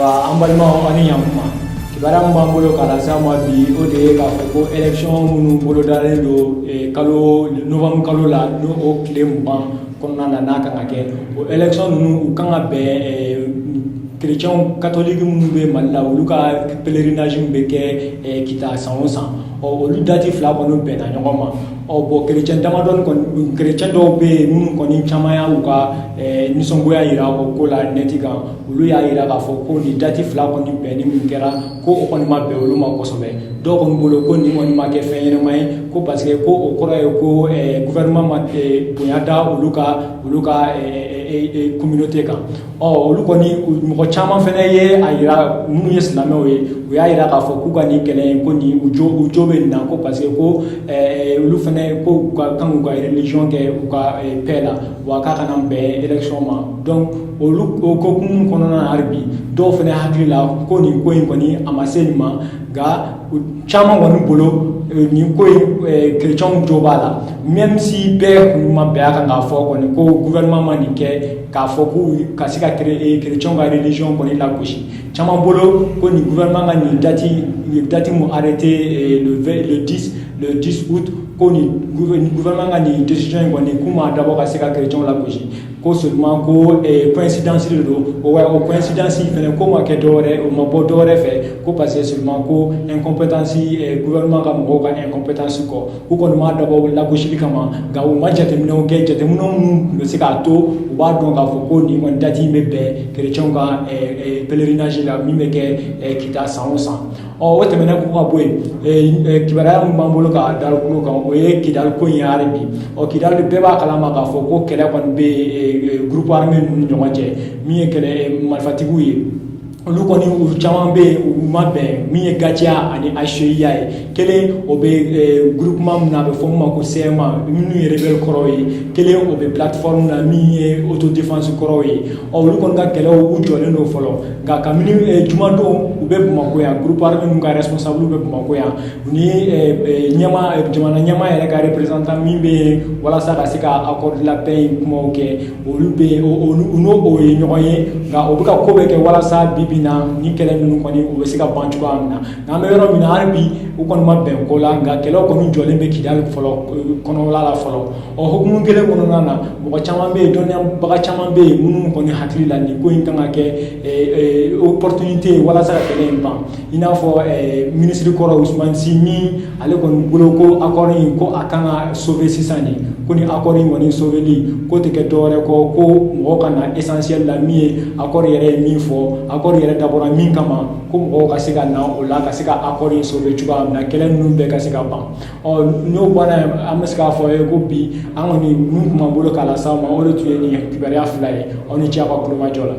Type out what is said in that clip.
Ayiwa, an balimaw, aw ni ɲankuma. Kibaruya min b'an bolo k'a lase aw ma bi, o de ye k'a fɔ ko élection minnu bolodalen don kalo novembre kalo la, n'o o tile 20 kɔnɔna na, n'a kan ka kɛ, o élection ninnu, u kan ka bɛn chrétiens catholiques minnu bɛ Mali la, olu ka pèlerinage min bɛ kɛ Kita san o san. Ɔ, olu date fila kɔni bɛnna ɲɔgɔn ma. Ɔ bon, chrétien damadɔni kɔni, chrétien dɔw bɛ yen minnu kɔni caman y'u ka nisɔngoya yira o ko la net kan. Olu y'a yira k'a fɔ ko nin date fila kɔni bɛnni min kɛra, ko o kɔni ma bɛn olu ma kosɛbɛ. Dɔw kɔni bolo ko nin kɔni ma kɛ fɛn ɲɛnama ye, ko parce que ko o kɔrɔ ye ko gouvernement ma bonya da olu ka communauté kan. Ɔ, olu kɔni, mɔgɔ caman fana ye a yira, minnu ye silamɛw ye, u y'a yira k'a fɔ k'u ka nin kɛlɛ in, ko nin u jo bɛ nin na, ko parce que ko olu fana ko u ka kan k'u ka religion kɛ u ka paix la, wa k'a kana bɛn élection ma. Donc olu o hokumu kɔnɔna na, hali bi dɔw fana hakili la ko nin ko in kɔni, a ma se nin ma. Nka caman kɔni bolo, nin ko in, chrétiens jo b'a la, même si bɛɛ kun ma bɛn a kan k'a fɔ kɔni ko gouvernement ma nin kɛ k'a fɔ k'u ka se ka chrétiens ka religion kɔni lagosi. Caman bolo ko nin gouvernement ka nin date mun arrêté le 10 août, ko nin gouvernement ka nin décision in kɔni, k'u m'a dabɔ ka se ka chrétiens lagosi, ko seulement ko coïncidence de don. O wa, o coïncidence fɛnɛ ko ma kɛ dɔwɛrɛ, o ma bɔ dɔwɛrɛ fɛ, ko parce que seulement ko incompétence, gouvernement ka mɔgɔw ka incompétence kɔ. U kɔni m'a dabɔ lagosili kama, nka u ma jateminɛw kɛ, jateminɛw minnu bɛ se k'a to u b'a dɔn k'a fɔ ko nin kɔni date in bɛ bɛn chrétiens ka pèlerinage la min bɛ kɛ Kita san o san. Ɔ, o tɛmɛnen kɔ ka bɔ yen, kibaruya min b'an bolo k'a da tulo kan, o ye Kidali ko in ye hali bi. Ɔ, Kidali, bɛɛ b'a kalama k'a fɔ ko kɛlɛ kɔni bɛ yen groupe armé ninnu ni ɲɔgɔn cɛ, min ye kɛlɛ marifatigiw ye. Olu kɔni, u caman bɛ yen, u ma bɛn, min ye GATIA ani HCUA ye. Kelen o bɛ groupement min na, a bɛ fɔ min ma ko CMA, minnu ye rebelle kɔrɔw ye. Kelen o bɛ plateforme na, min ye autodéfense kɔrɔw ye. Ɔ, olu kɔni ka kɛlɛw, u jɔlen don fɔlɔ. Nka kabini jumadon, u bɛ Bamakɔ yan, groupe armé ninnu ka responsable bɛ Bamakɔ yan, u ni ɲɛmaa, jamana ɲɛmaa yɛrɛ ka représentant min bɛ yen walasa ka se ka accord de la paix in kumaw kɛ, olu bɛ yen, u n'o o ye ɲɔgɔn ye. Nka u bɛ ka ko bɛɛ kɛ walasa bi bi in na, ni kɛlɛ ninnu kɔni, u bɛ se ka ban cogoya min na. Nka an bɛ yɔrɔ min na hali bi, u kɔni ma bɛn ko la, nka kɛlɛw kɔni jɔlen bɛ Kidali fɔlɔ kɔnɔla la fɔlɔ. Ɔ, hokumu kelen kɔnɔna na, mɔgɔ caman bɛ yen, dɔnniyabaga caman bɛ yen minnu kɔni hakili la nin ko in kan ka kɛ opportunité ye walasa ka kɛlɛ in ban, i n'a fɔ minisiri kɔrɔ Ousmane Sy, min ale kɔni bolo ko accord in, ko a kan ka sauver sisan de, ko ni accord in kɔni sauveli ko tɛ kɛ dɔwɛrɛ kɔ, ko mɔgɔw ka na essentiel la, min ye accord yɛrɛ ye min fɔ, accord yɛrɛ dabɔra min kama, ko mɔgɔw ka se ka na o la ka se ka accord in sauver cogoya min na, kɛlɛ ninnu bɛɛ ka se ka ban. Ɔ, n'o bɔra yen, an bɛ se k'a fɔ ye ko bi an kɔni, mun tun b'an bolo k'a las'aw ma, o de tun ye nin kibaruya fila ye. Aw ni ce aw ka kulomajɔ la.